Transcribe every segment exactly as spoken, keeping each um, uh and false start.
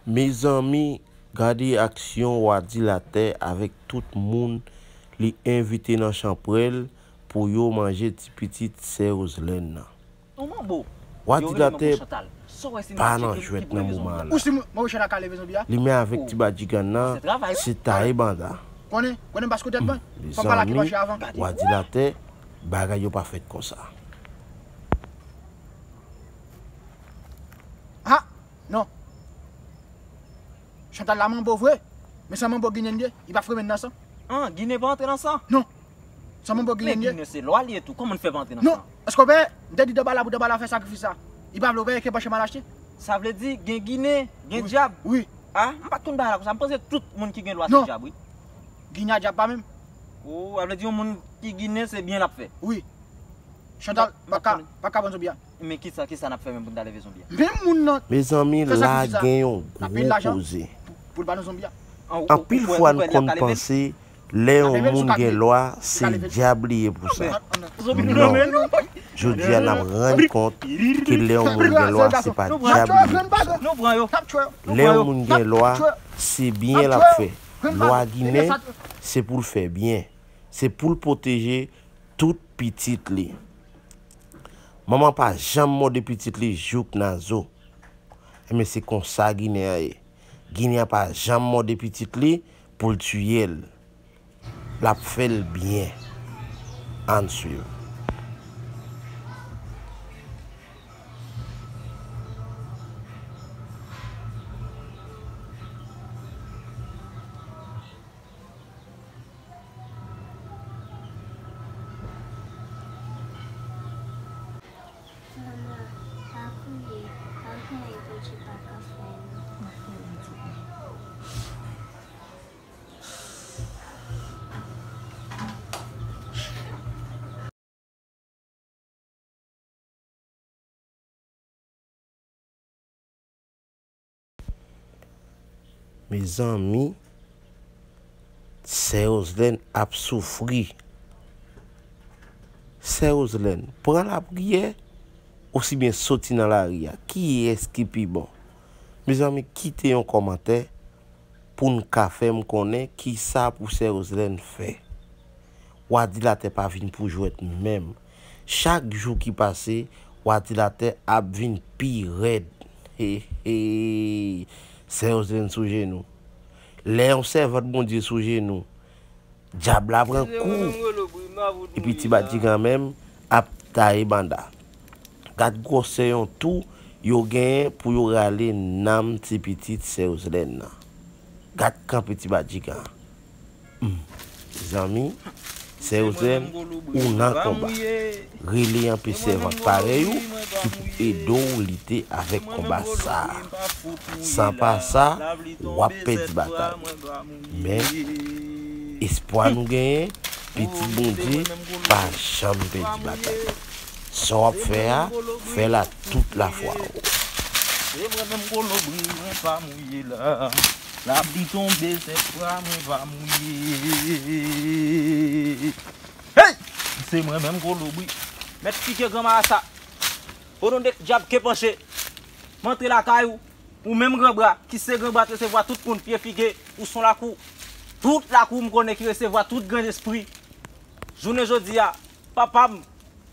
Mezanmi, gade aksyon Wa Dilatè avèk tout moun li envite nan chanpwèl pou yo manje ti pitit Sè Roselèn nan. Yon manbo. Wa Dilatè pa nan jwèt nan moman an la. Ou si mwen, mwen Chantal ka leve zonbi a? Li menm avèk ti badjigan nan, se taye banda. Konnen, konnen bas kote mwen. Fò m pale ak li panche avan. Wa Dilatè, bagay yo pa fèt konsa. Ha! Non. Chantal la manbo vre. Men se manbo Ginen li ye. Li pa fremen nan san. An, Ginen pa antre nan san? Non. Se manbo Ginen li ye. Men Ginen se lwa li ye tou. Kòman l fè pa antre nan san? Non. Èske w pa wè? M te di Danbala pou Danbala fè sakrifis sa. Li pa vle, w pa wè ke panche mal achte? Sa vle di gen Ginen, gen dyab? Wi. A, m pa t konn bagay la konsa. M panse tout moun ki gen lwa se dyab, wi. Ginen a dyab pa menm. O, sa vle di yon moun ki Ginen se byen l ap fè? Wi. Chantal pa ka, pa ka pran zonbi a. Men kisa, kisa n ap fè menm pou n ta leve zonbi a? Men moun nan. Mezanmi, la gen yon gwo koze. Pou l ba nou zonbi a. Anpil fwa n konn panse lè yon moun gen lwa, se dyab li ye pou sa. Non. Jodi a n ap rann kont ke lè yon moun gen lwa, se pa dyab li ye pou sa. Lè yon moun gen lwa, se byen l ap fè. Lwa Ginen, se pou l fè byen. Se pou l pwoteje tout pitit li. Manman pa janm mòde pitit li jouk nan zo. Enben se konsa Ginen an ye. Ginen an pa janm mòde pitit li pou l tiye l. L ap fè l byen. Ann swiv. Manman, pa kriye, pa gen anyen Bondye pa ka fè, non. Mezanmi, Sè Roselèn ap soufri. Sè Roselèn, pran lapriyè, osibyen soti nan lari a. Kiyès ki pi bon? Mezanmi, kite yon kòmantè pou n ka fè m konnen kisa pou Sè Roselèn fè. Wa Dilatè pa vin pou jwèt menm. Chak jou ki pase, Wa Dilatè ap vin pi rèd. He, he. Sè Roselèn sou jenou. Lè yon sèvant Bondye sou jenou, dyab la pran kou. Epi ti badjigan menm ap taye banda. Gad gwosè yon tou yo genyen pou yo rale nanm ti pitit Sè Roselèn nan. Gad kanpe ti badjigan an. Hmm. Zanmi, Sè Roselèn, ou nan konba. Rele anpil sèvant parèy ou ki pou ede w lite avèk konba sa a. San pa sa, w ap pèdi batay. Men, espwa nou genyen, pitit Bondye pa janm pèdi batay. Sa w ap fè a, fè l ak tout lafwa w. Se mwen menm Kolobri, mwen pa mouye la. Lapli tonbe, sèt fwa mwen pa mouye. Hey! Se mwen menm Kolobri. Mèt pike gran marasa. O non de dyab ke panche. M antre lakay ou. Ou menm gran bra, ki se gran bra te resevwa tout moun, pye fige, ou son lakou. Tout lakou m konnen ki resevwa tout grenn espri. Jounen jodi a, papa m,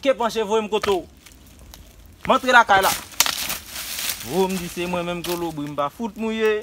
ke panche voye m kote w. M antre lakay la. O, m di se mwen menm Kolobri, m pa fout mouye.